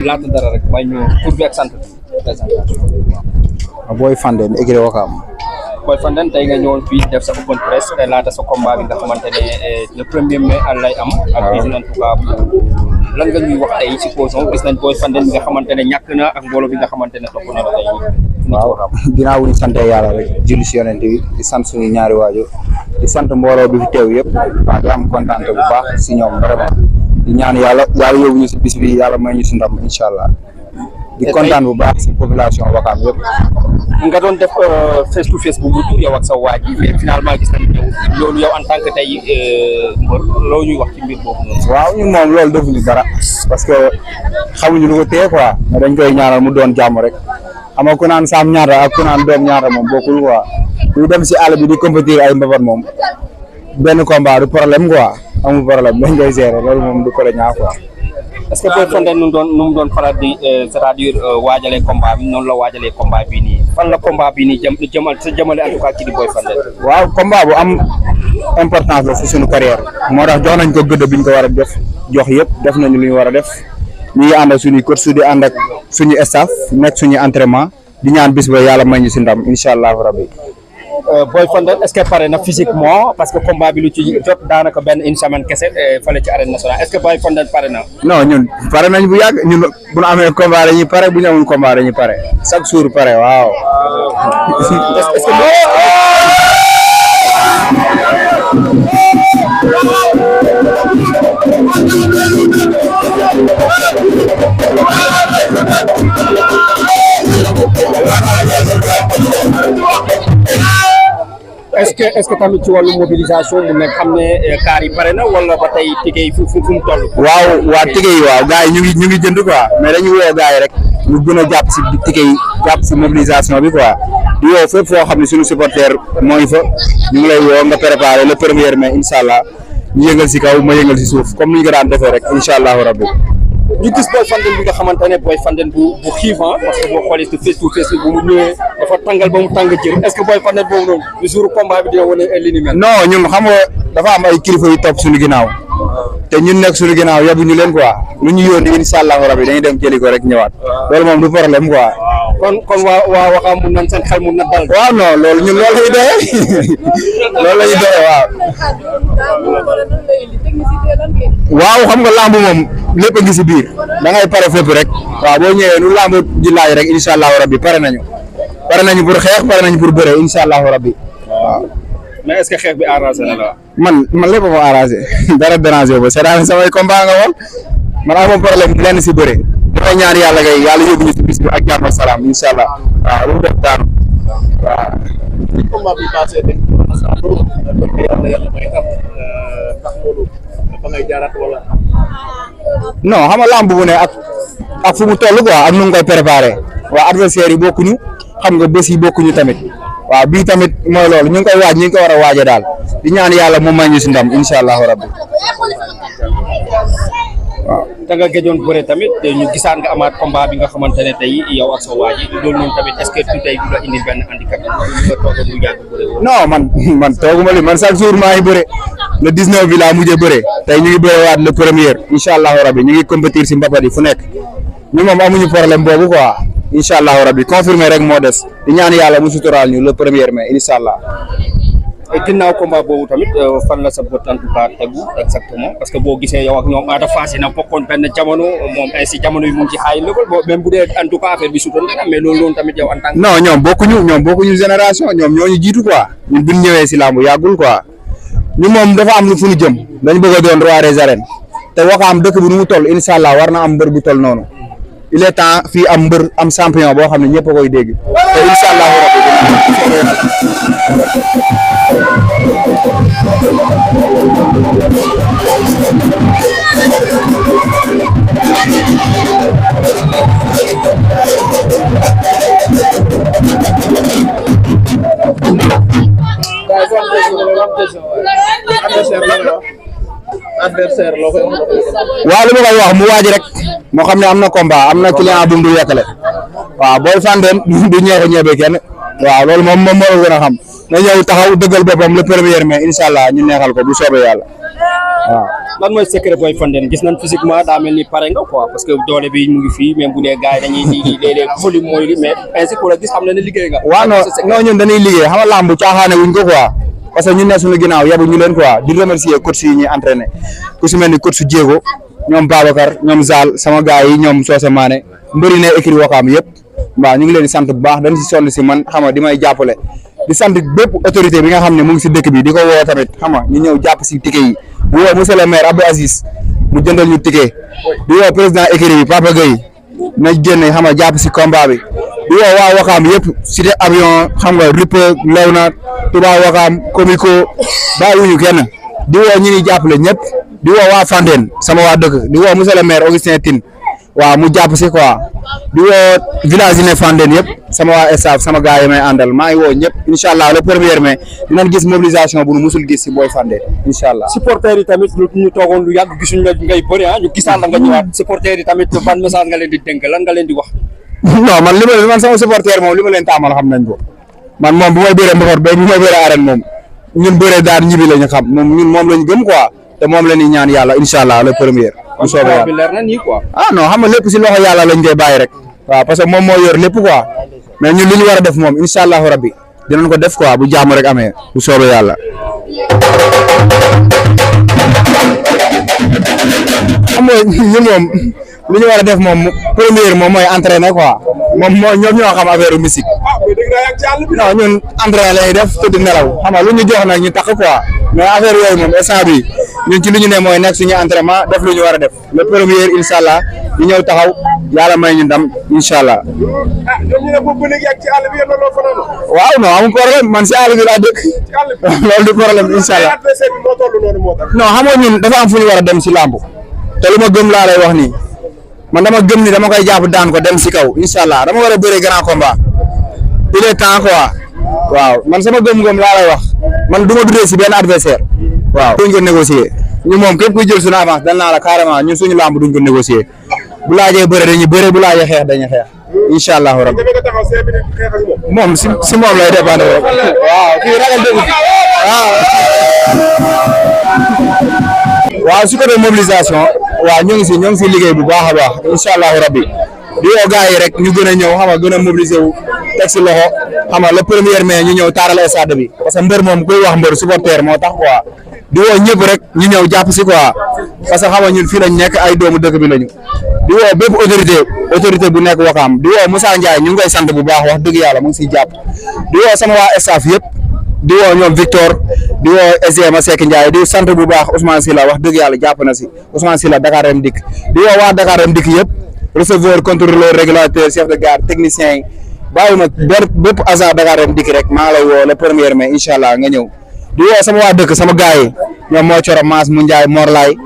laata dara rek may ñu tur bi ak sant présentation. Boy Fandène écurie Ouakam. Boy Fandène tey nga ñëwoon fii def sa open press laata sa combat bi nga xamante ne le 1er mai lay am. ak en tout cas lan nga ñuy wax tey supposons gis nañ Boy Fandène bi nga xamante ne ñàkk na ak mbooloo bi nga xamante ne topp na la tey. waaw ginnaaw ñu sant yàlla rek julli si yonent bi di sant suñu ñaari waajur di sant mbooloo bi fi teew yëpp waaw di am kontaan bu baax si ñoom vraiment di ñaan yàlla yóbbu ñu si bis bi yàlla may ñu si ndam incha allah di kontaan bu baax si population Ouakam yëpp. nga doon def face to face bu mujj yow ak sa waa ji mais finalement gis nañ yow loolu yow en tant que tey mbër loo ñuy wax ci mbir boobu noonu. waaw ñun moom loolu defuñu dara parce que xamuñu lu ko téye quoi mais dañ koy ñaanal mu doon jàmm rek xam nga ku naan saam ñaata ak ku naan doom ñaata moom bokkul quoi ñu dem si àll bi di compétir ay mbabat moom benn combat du problème quoi amul problème dañ koy gérer loolu moom du ko la ñaaw quoi. est-ce que Boy Fandène nu mu doon faral di c'est-à-dire waajalee combat bi noonu la waajalee combat bi nii fan la combat bi nii jëmale en tout cas kii di Boy Fandène. waaw combat bu am importance la si suñu carrière moo tax jox nañ ko gëdd bi ñu ko war a def jox yëpp def nañu lu ñu war a def ñu ngi ànd ak suñuy coach di ànd ak suñu staff nekk suñu entraînement di ñaan bis ba yàlla may ñu si ndam incha allahu rabbi. Boy Fandène est-ce que pare na physiquement parce que combat bi lu ci jot daanaka une semaine kese fële ci arène nationale est-ce que Boy Fandène pare na. non ñun pare nañ bu yàgg ñun bu ñu amee combat dañuy pare bu ñu amul combat dañuy pare chaque jour pare waaw. est-ce que est-ce que tamit ci wàllu mobilisation mu nekk xam ne kaar yi pare na wala ba tey tigé yi fu mu toll. waaw waa tigé yi waaw gars yi ñu ngi jënd quoi mais dañu woo gars yi rek ñu gën a jàpp si tigé yi jàpp si mobilisation bi quoi di woo fépp foo xam ne suñu supporter mooy fa ñu ngi lay woo nga préparer le 1er mai incha allah ñu yëngal si kaw ma yëngal si suuf comme ni ñu ko daan defee rek incha allahu rabbi. ñu gis Boy Fandène bi nga xamante ne Boy Fandène bu xiifan parce que boo xoolee face to face bu mu ñëwee dafa tàngal ba mu tàng jër est-ce que Boy Fandène boobu noonu le jour combat bi dina wane li ni mel. non ñun xam nga dafa am ay kilifa yu topp suñu ginnaaw te ñun nekk suñu ginnaaw yóbbu ñu leen quoi lu ñu yónni incha allahu rabbi dañuy dem jëli ko rek ñëwaat loolu moom du problème quoi. kon waa Ouakam mun nañ seen xel mun na dal. waaw non loolu ñun loolu la ñuy doyee loolu la ñuy doyee waaw. waaw xam nga lamb moom lépp a ngi si biir da ngay pare fépp rek waaw boo ñëwee nu lamb ji laaj rek incha allahu rabbi pare nañu pour xeex pare nañu pour bëre incha allahu rabbi waaw. mais est-ce que xeex bi arrangé na la. man lépp ma arrangé dara dérangé ba c'est daal samay combat nga woon man amoon problème lenn si bëre damay ñaan yàlla kay yàlla yóbbu ñu si bis bi ak jàmm ak salaam incha allah waaw lu mu def daanu waaw. combat bi passé dañ yàlla may am ndax loolu dafa ngay jaaraat wala. non xam nga lamb bu ne ak fu mu toll quoi ak nu mu koy préparé waaw adversaire yi bokkuñu xam nga bés yi bokkuñu tamit waaw bii tamit mooy loolu ñu ngi koy waaj ñu ngi ko war a waaje daal di ñaan yàlla mu may ñu si ndam incha allahu rabbi waaw. da nga gëjoon bëre tamit ñu gisaan nga amaat combat bi nga xamante ne tey yow ak sa waa ji loolu noonu tamit est-ce que tey du la indil benn handicap nga toog a mu yàgg bëre. non man tooguma li man chaque jour maa ngi bëre le 19 bi laa mujjee bëre tey ñu ngi bëre waat le 1er incha allahu rabbi ñu ngi compétir si mbapat yi fu nekk ñu moom amuñu problème boobu quoi incha allahu rabbi confirmé rek moo des di ñaan yàlla mu suturaal ñu le 1er mai incha allah. ginnaaw combat boobu tamit fan la sa bët en tout cas tegu exactement parce que boo gisee yow ak ñoom Ada Fass na bokkoon benn jamono moom ainsi jamono yi mu ngi ci high level même bu dee en tout cas affaire bi sutoon dara mais loolu noonu tamit yow en tant que. non ñoom bokkuñu génération ñoom ñoo ñu jiitu quoi ñun bu ñu ñëwee si làmb yàggul quoi ñu moom dafa am lu fu ñu jëm dañu bëgg a doon roi des arènes te Ouakam dëkk bi nu mu toll incha allah war na am mbër bu toll noonu il est temps fii am mbër am champion boo xam ne ñëpp a koy dégg te incha allahu adversaire loo koy wax. waaw li ma koy wax mu waaj rek moo xam ne am na combat am na client bu mu dul yekkale waaw Boy Fandène du ñeexu ñebe kenn waaw loolu moom moo gën a xam na ñëw taxaw dëggal boppam le 1er mai incha allah ñu neexal ko bu soobee yàlla. waaw. lan mooy secret Boy Fandène gis nañ physiquement daa mel ni pare nga quoi parce que doole bi mu ngi fii même bu dee gars yi dañuy di léeg-léeg volume mooy li mais ainsi pour la gis xam na ne liggéey nga. waaw non ñun dañuy liggéey xam nga làmb caaxaane wuñ ko quoi parce que ñun ne suñu ginnaaw yabu ñu leen quoi di remercier coach yi ñuy entraîné ku si mel ni coach Diego ñoom Babacar ñoom Zal sama gars yi ñoom Socé Mané mbëri ne écrit Wakaam yëpp waaw ñu ngi leen di sant bu baax dañ si sonn si man xam nga di may jàppale di sant bépp autorité bi nga xam ne mu ngi si dëkk bi di ko woo tamit xam nga ñu ñëw jàpp si ticket yi di woo monsieur le maire Abdou Aziz mu jëndal ñu ticket di woo président écrit bi Papa Gueye na génne xam nga jàpp si combat bi di woo waa Wakaam yëpp cité avion xam nga Ripe Léona Touba Wakaam Comico bàyyiwuñu kenn di woo ñi ni jàppale ñëpp di woo waa Fandène sama waa dëkk di woo monsieur le maire Augustin Tine waaw mu jàpp si quoi di woo village yi ne Fandène yëpp sama waa staff sama gars yi may àndal maa ngi woo ñëpp incha allah le premier mai dinañ gis mobilisation bu nu musul gis si Boy Fandène incha allah. supporters yi tamit ñu toogoon lu yàgg gisuñ la ngay bëri ñu gisaan la nga ñëwaat supporters yi tamit ban message nga leen di dénk lan nga leen di wax. non man sama supporter moom li ma leen taamal xam nañ ko man moom bu may bëree mbapat ba bu may bëree arène moom ñun bëree daan ñibi la ñu xam moom lañ gëm quoi te moom la ñuy ñaan yàlla incha allah le premier. bu soobee yàlla bi leer na nii quoi. non xam nga lépp si loxo yàlla lañ koy bàyyi rek waaw parce que moom moo yor lépp quoi mais ñun li ñu war a def moom incha allahu rabbi dinañ ko def quoi bu jàmm rek amee bu soobee yàlla. xam nga ñun moom li ñu war a def moom première moom mooy entraîner quoi moom ñoom ñoo xam affaire musique non ñun entraîner la ñuy def tëdd nelaw xam nga lu ñu jox nag ñu takk quoi mais affaire yooyu moom instant bi ñun ci lu ñu ne mooy nekk suñu entraînement def lu ñu war a def le premier incha allah ñu ñëw taxaw yàlla may ñu ndam incha allah. ñoom ñu ne boobu ba léegi ak ci àll bi yéen looloo fa noonu. waaw non amul problème man si àll bi laa dëkk loolu du problème incha allah non xam nga ñun dafa am fu ñu war a dem si làmb te lu ma gëm laa lay wax nii man dama gëm ni dama koy jàpp daan ko dem si kaw incha allah dama war a bëre grand combat il est temps quoi waaw man sama gëm-gëm laa lay wax man du ma dundee si benn adversaire waaw. duñ ko négocier ñu moom képp kuy jël suñu avance dan naa la carrément ñun suñu làmb duñ ko négocier bu laajee bëre dañuy bëre bu laajee xeex dañuy xeex incha allahu rabbi moom si moom lay dépendre rek waaw kii ragal dëgg waaw su ko dee mobilisation waaw ñoo ngi si liggéey bu baax a baax incha allahu rabbi di woo gars yi rek ñu gën a ñëw xam nga gën a mobiliser wu teg si loxo xam nga le premier mai ñu ñëw taaral stade bi parce que mbër moom kuy wax mbër supporter moo tax quoi di woo ñëpp rek ñu ñëw jàpp si quoi parce que xam nga ñun fii lañ nekk ay doomu dëkk bi lañu di woo bépp autorité bu nekk Wakaam di woo Moussa Ndiaye ñu ngi koy sant bu baax wax dëgg yàlla mu ngi siy jàpp di woo sama waa staff yëpp di woo ñoom Victor di woo SDM Seck Ndiaye di sant bu baax Ousmane Sylla wax dëgg yàlla jàpp na si Ousmane Sylla Dakar Dem Dikk di woo waa Dakar Dem Dikk yëpp receveur contrôleur régulateur chef de gare technicien yi bàyyi ma bépp agent Dakar Dem Dikk rek maa ngi lay woo le premier mai incha allah nga ñëw di woo sama waa dëkk sama gars yi ñoom moo coro Maas mu Ndiaye Morlaay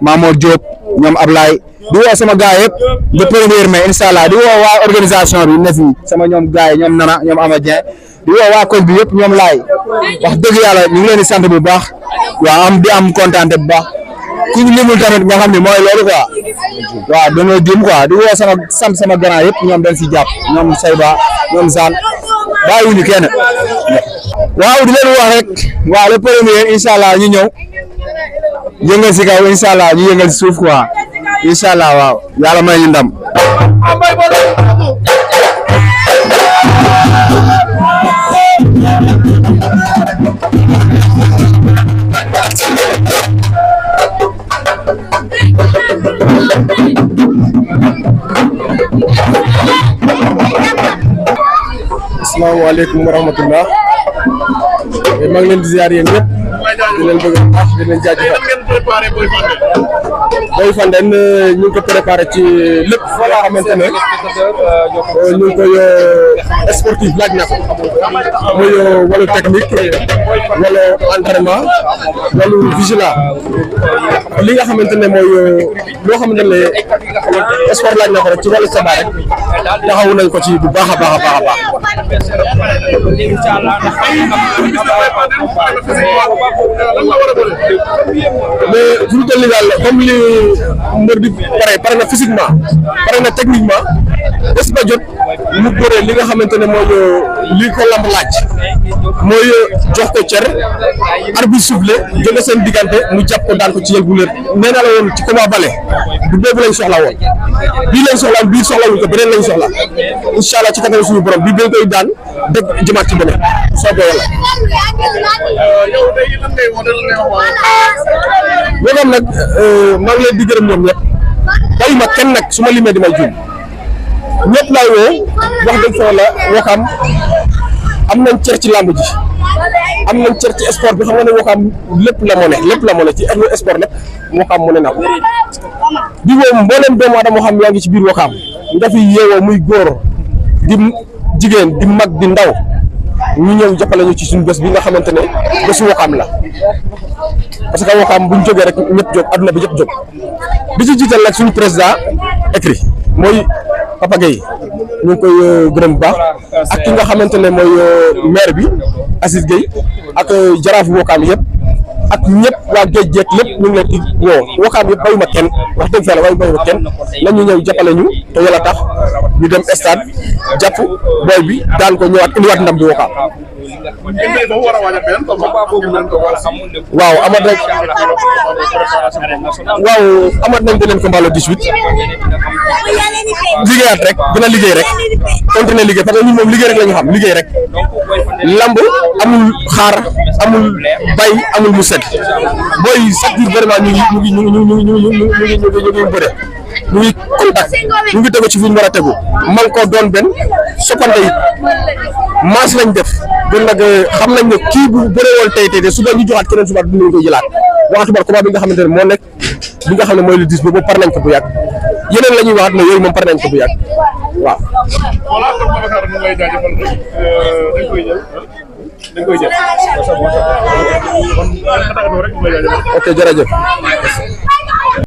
Mamadou Diop ñoom Ablaye di woo sama gars yëpp le premier mai incha allah di woo waa organisation bi ne fi sama ñoom gars yi ñoom Nana ñoom Amadien di woo waa koñ bi yëpp ñoom laay wax dëgg yàlla ñu ngi leen di sant bu baax waaw di am kontaan bu baax ku ñu limul tamit nga xam ne mooy loolu quoi waaw dañoo jum quoi di woo sama grand yëpp ñoom dañ si jàpp ñoom Sayba ñoom Zane bàyyiwuñu kenn waaw di leen wax rek waaw le premier incha allah ñu ñëw yëngal si kaw incha allah ñu yëngal si suuf quoi incha allah waaw yàlla may ñu ndam. asalaamaaleykum wa rahmatullah maa ngi leen di ziar yéen ñëpp di leen bëgg a baax di leen jaajëfal Boy Fandène ñu ngi ko préparé ci lépp foo nga xamante ne ñu ngi koy sportif laaj na ko muy wàllu technique wala entraînement wàllu vigilant li nga xamante ne mooy loo xamante ne sport laaj na ko rek ci wàllu sabar rek taxawu nañ ko ci bu baax a baax a baax a baax. mais fu ñu toll nii daal comme li mbër bi pare na physiquement pare na techniquement bés ba jot mu bëree li nga xamante ne mooy lii ko lamb laaj mooy jox ko cër arbitre soufflé jóge seen diggante mu jàpp ko daan ko ci yël bu leer nee naa la woon ci combat bale du boobu lañ soxla woon bii lañ soxla bii soxlawuñ ko beneen lañ soxla incha allah ci kanam suñu borom bii dañ koy daan dëgg jëmaat ci beneen soobee yàlla. yow day lan ngay wax ñoom nag maa ngi leen di gërëm ñoom ñëpp bàyyi ma kenn nag su ma limee di may juum ñëpp laay woo wax dëgg fa la Wakaam am nañ cër ci làmb ji am nañ cër ci sport bi xam nga ne Wakaam lépp la mone ci elu sport nag Wakaam mone na ko di woo mbooleem doomu aadama xam yaa ngi ci biir Wakaam nga fi yeewoo muy góor di jigéen di mag di ndaw ñu ñëw jàppale ñu ci suñu bés bi nga xamante ne bésu Wakaam la parce que Wakaam buñ jógee rek ñëpp jóg adduna bi ñëpp jóg di ci jiital nag suñu président écrit mooy Papa Gueye ñu ngi koy gërëm bu baax ak ki nga xamante ne mooy maire bi Assis Gueye ak jaraafu Wakaam yëpp ak ñëpp waa géej géej lépp ñu ngi leen di woo Wakaam yëpp bayuma kenn wax dëgg fa la bayuma kenn nañu ñëw jàppale ñu te yàlla tax ñu dem stade jàpp booy bi daan ko ñëwaat indiwaat ndam bi Wakaam. waaw amat nañ beneen combat le 18 liggéeyaat rek gën a liggéey rek continuer liggéey parce que ñun moom liggéey rek la ñu xam liggéey rek lamb amul xaar amul bay amul mu set booy chaque jour vraiment ñu ngi bëre ñu ngi contact ñu ngi tegu ci fi ñu war a tegu man ko doon benn soppante it maas lañ def kon nag xam nañ ne kii bu bëree woon tey suba ñu joxaat keneen suba dinañ koy jëlaat waxatu bar combat bi nga xamante ne moo nekk bi nga xam ne mooy le 10 boobu par nañ ko bu yàgg yeneen la ñuy waxaat ne yooyu moom par nañ ko bu yàgg waaw. voilà kon Babacar ñu ngi lay jaajëfal rek dañ koy jël kon rek ñu lay jaajëfal. ok jërëjëf.